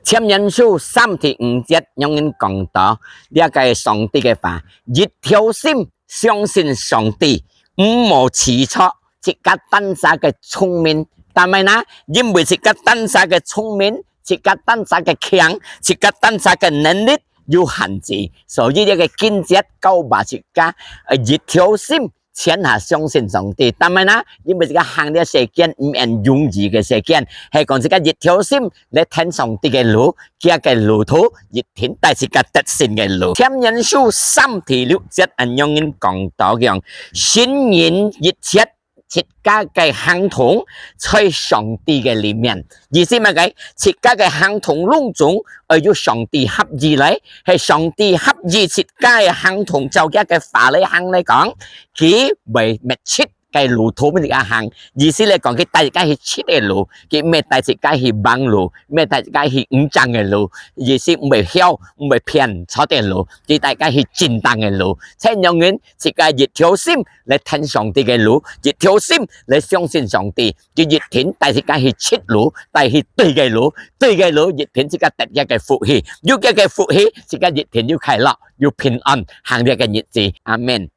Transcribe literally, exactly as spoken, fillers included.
箴言書三第五節仰般講到這個上帝个話：一條心相信上帝，毋好試著自家單儕个聰明。但係呢，因為自家單儕个聰明，自家單儕个強，自家單儕个能力有限制，所以這個經節教導自家，呃，一條心 全下相信上帝。但係呢，因為自家行這世間毋係容易个世間，係講自家一條心來跈上帝个路，佢个路途一定帶自家得勝个路。箴言書三第六節恁樣講到講：善人一切自家个行動在上帝个裡面。意思麼个？自家个行動攏總愛有上帝合意來，係上帝合意自家个行動，照佢个話來行來講，佢會搣直个路途分自家行。意思來講，佢帶自家去直个路，佢毋係帶自家去彎路，毋係帶自家去毋正个路。意思毋會曉，毋會偏錯个路，佢帶自家去正當个路。恁樣人自家一條心來跈上帝个路，一條心來相信上帝，佢一定帶自家去直路，帶去對个路，對个路一定自家得佢个福氣，有佢个福氣，自家一定有快樂，有平安，行這个日子。阿們。